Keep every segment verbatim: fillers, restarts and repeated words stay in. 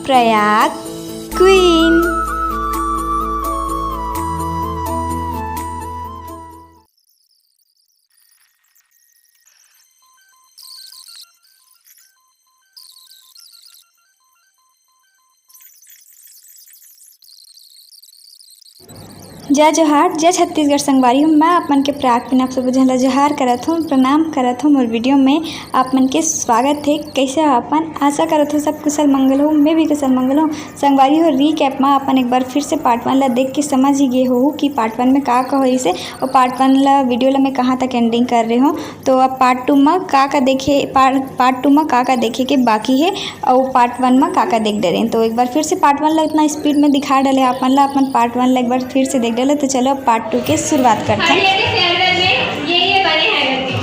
Prayag queen. जय जोहार, जय छत्तीसगढ़ संगवारी हो। मैं आप मन के प्रयाग क्वीन आप सब झन ला जोहार करत हूँ, प्रणाम करत हूँ। मोर वीडियो में आप मन के स्वागत है। कैसे हो आप मन? आशा करत हूँ सब कुशल मंगल हो। मैं भी कुशल मंगल हूँ। संगवारी हो, रिकैप मा अपन एक बार फिर से पार्ट वन ला देख के समझ ही गए हो कि पार्ट वन में का का होइस हे, और पार्ट वन ला, वीडियो ला मैं कहाँ तक एंडिंग कर रहे हो। तो अब पार्ट टू मा का का देखे, पार्ट, पार्ट टू मा का का देखे के बाकी है, और पार्ट वन मा का का देख डरे। तो एक बार फिर से पार्ट वन ला इतना स्पीड में दिखा डले आप मन ला, अपन पार्ट वन ला एक बार फिर से देख डले। तो चलो अब पार्ट टू के शुरुआत करते हैं। हर year के farewell में ये, ये बने हैं करके।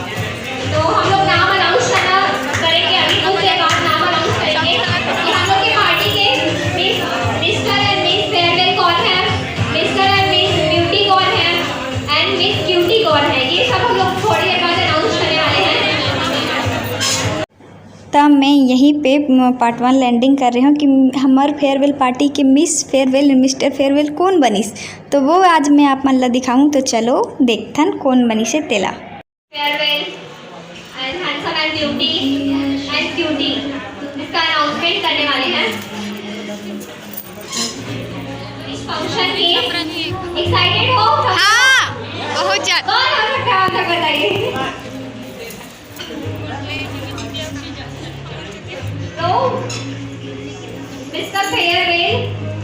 तो हम लोग नाम अनाउंस करना, करेंगे, अभी कुछ देर बाद नाम अनाउंस करेंगे कि हम लोग के पार्टी के मिस, मिस्टर एंड मिस फेयरवेल कौन है, मिस्टर एंड मिस ब्यूटी कौन है, एंड मिस क्यूटी कौन है, ये सब हम लोग थोड़ी देर बाद अनाउंस करने वाले हैं। त मैं यहीं पे पार्ट वन ला एंडिंग कर रहे हो कि हमर फेयरवेल पार्टी के मिस फेयरवेल, मिस्टर फेयरवेल कौन बनिस, तो वो आज मैं आप मन ला दिखाऊं। तो चलो देखथन कौन बनिस हे तेला। Farewell and handsome and beauty and cutie, इसका अनाउंसमेंट करने वाले हैं। इस फंक्शन के एक्साइटेड हो? हाँ, बहुत ज्यादा। कौन हो सकता है, आप लोग बताइए। तो मिस्टर फेयरवेल,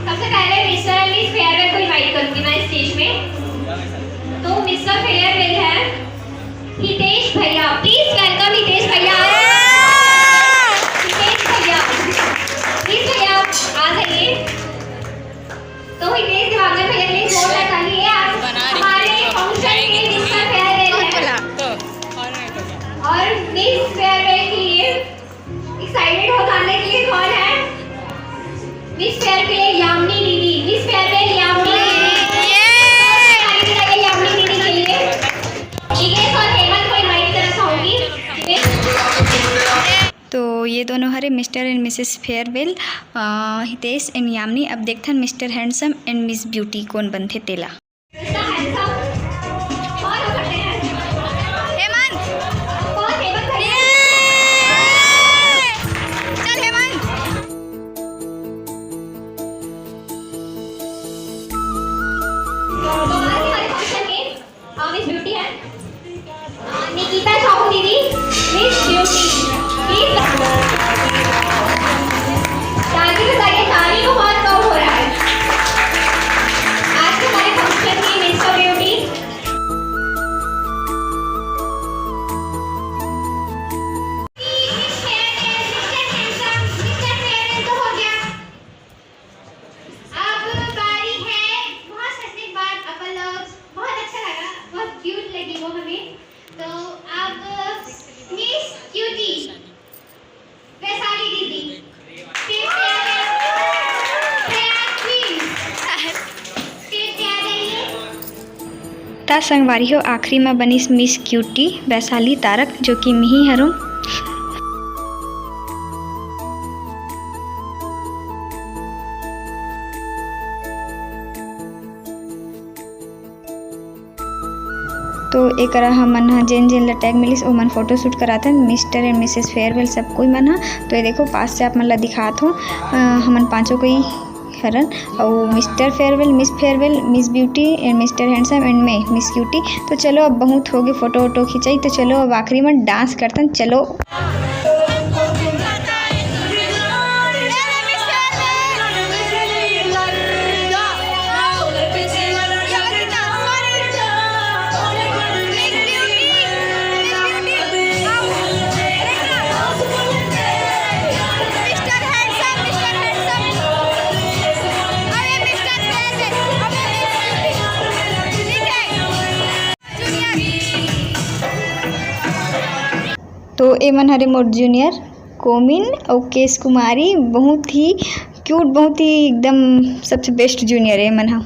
सबसे पहले मिस्टर एंड मिस फेयरवेल को इनवाइट करूंगी मैं स्टेज में। तो मिस्टर फेयरवेल है हितेश भैया, प्लीज वेलकम हितेश भैया। हितेश भैया, प्लीज भैया आ जाइए। तो हितेश दिवाकर भैया के लिए जोरदार ताली है। आज हमारे फंक्शन के मिस्टर फेयरवेल है। और मिस फेयरवेल के लिए एक्साइटेड हो जानने के लिए कौन है? मिस फेयर के लिए यामिनी दीदी, मिस फेयर के लिए यामिनी दीदी। ये! ताली बजाइए यामिनी दीदी के लिए। विकेश और हेमंत को इनवाइट करना चाहूंगी। तो ये दोनों हरे mister and missus farewell, uh, Hitesh and Yamini. अब देखथन mister handsome and miss beauty कौन बनथे तेला। हेमंत, चल हेमंत। मिस ब्यूटी है। निकिता साहू दीदी, मिस ब्यूटी, प्लीज। ताली बजाइए, ताली को बहुत कम हो रहा है। आज के हमारे फंक्शन की mister beauty. Mister farewell, mister handsome, mister farewell तो हो गया। अब बारी है बहुत हंसने के बाद अपन लोग, बहुत अच्छा लगा, बहुत क्यूट लगी वो हमें। तो अब मिस क्यूटी वैशाली दीदी, फिर प्रयाग क्वीन, फिर क्या जाइए? त संगवारी हो, आखिरी म बनिस मिस क्यूटी वैशाली तारक, जो कि मिही हरुम। तो एकरा हमन ह जेन जेन ला टैग मिलिस, ओमन फोटो शूट कराथन, मिस्टर एंड मिसेस फेयरवेल सब कोई मन ह। तो ये देखो, पास से आप मन ला दिखात हो, अ, हमन पांचों कोई हरन, अउ mister farewell, miss farewell, miss beauty and mister handsome and मैं, मिस क्यूटी। तो चलो, अब बहुत हो गए फोटो वोटो खिंचाई, तो चलो अब आखिरी में डांस करतन। चलो। तो ए मन हरे मोर जूनियर कोमिन अउ केश कुमारी, बहुत ही क्यूट, बहुत ही एकदम सबसे बेस्ट जूनियर ए मन ह।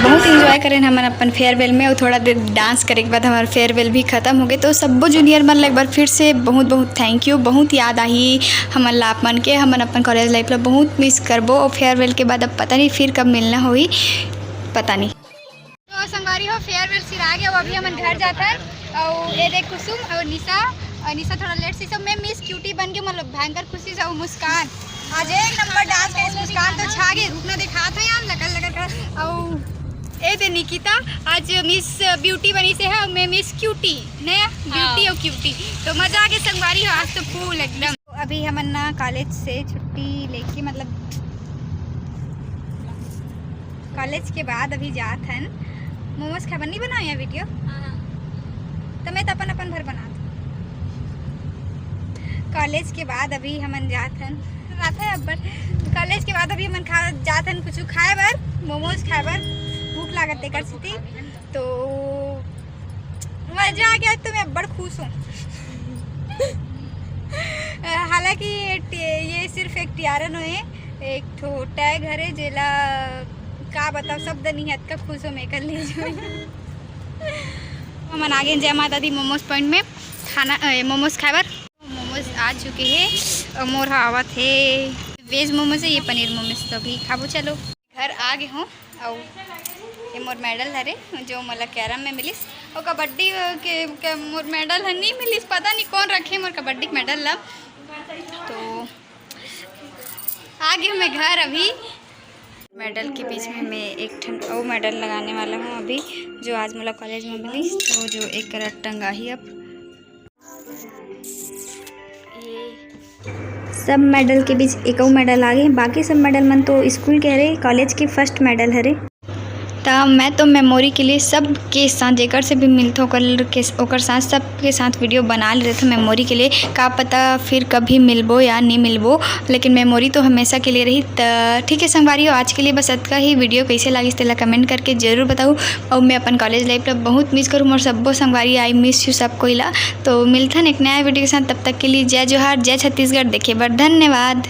बहुत एंजॉय करेन हमन अपन फेयरवेल में, और थोड़ा देर डांस करे के बाद हमार फेयरवेल भी खत्म हो गए। तो सब्बो जूनियर मन ला एक बार फिर से बहुत बहुत थैंक यू। बहुत याद आही हमन ला आप मन के, हमन अपन कॉलेज लाइफ ला बहुत मिस करबो। और फेयरवेल के बाद अब पता नहीं फिर कब मिलना होही, पता नहीं। तो संगवारी हो, फेयरवेल सिरा गया, अभी हमन घर जाथन। और ये देख कुसुम और निशा, और निशा थोड़ा लेट से, सब मैं मिस क्यूटी बन के, मतलब भयंकर खुशी से। और मुस्कान आज एक नंबर डांस करे, मुस्कान तो छा गई, रुकना दिखात है यार, लकर लकर कर। और ए दे निकिता आज मिस ब्यूटी बनी से है, और मैं मिस क्यूटी, नया ब्यूटी और क्यूटी। तो मजा आ गया संगवारी हो, आज तो फुल एकदम। अभी हमन ना कॉलेज से छुट्टी लेके, मतलब कॉलेज के बाद अभी जात हन मोमोज खाए बर। नहीं बनाओ यार वीडियो, तो मैं तो अपन अपन भर बनात हूँ। कॉलेज के बाद अभी हमन जात हन, रात है अब, but कॉलेज के बाद अभी हमन खा जात हन कुछ खाए बर, मोमोज खाए बर, भूख लागत तेकर सेती। तो मजा आ गया, तो मैं अब्बड़ खुश हूँ। हालांकि ये टे-, ये सिर्फ एक टियारा नो है, एक ठो टैग हरे, जेला का बताओ, शब्द नहीं है, अतका खुश हो मैं कर लीजिए। हमन आ गए जय माता दी मोमोज पॉइंट में खाना, ए, मोमोज खाए बर। मोमोज आ चुके हैं और मोर हा आवत है वेज मोमोज है, ये पनीर मोमोज, तो अभी खाबो। चलो घर आ गए हूँ। और ये मोर मेडल हरे जो मोला कैरम में मिलिस, और कबड्डी के, के मोर मेडल ह नहीं मिलिस, पता नहीं कौन रखे मोर कबड्डी के मेडल ला। तो आ गई हूँ मैं घर अभी। मेडल के बीच में मैं एक ठन और मेडल लगाने वाला हूँ अभी, जो आज मोला कॉलेज में मिलिस, तो जो एक करत टंगाही अब। ये सब मेडल के बीच एकऊ मेडल आ गए, बाकी सब मेडल मन तो स्कूल के हरे, कॉलेज के फर्स्ट मेडल हरे। त मैं तो मेमोरी के लिए सबके साथ, जेकर से भी मिलथो, ओकर के, ओकर साथ, सबके साथ वीडियो बना ले रहथो मेमोरी के लिए। का पता फिर कभी मिलबो या नहीं मिलबो, लेकिन मेमोरी तो हमेशा के लिए रही। त ठीक है संगवारी हो, आज के लिए बस अतका ही। वीडियो कैसे लागिस तेला कमेंट करके जरूर बताऊ। और मैं अपन कॉलेज लाइफ ला बहुत मिस करूँ, मोर सब्बो संगवारी, I miss you सब कोई ला। तो मिलथन एक नया वीडियो के साथ, तब तक के लिए जय जोहार, जय छत्तीसगढ़। देखे बर धन्यवाद।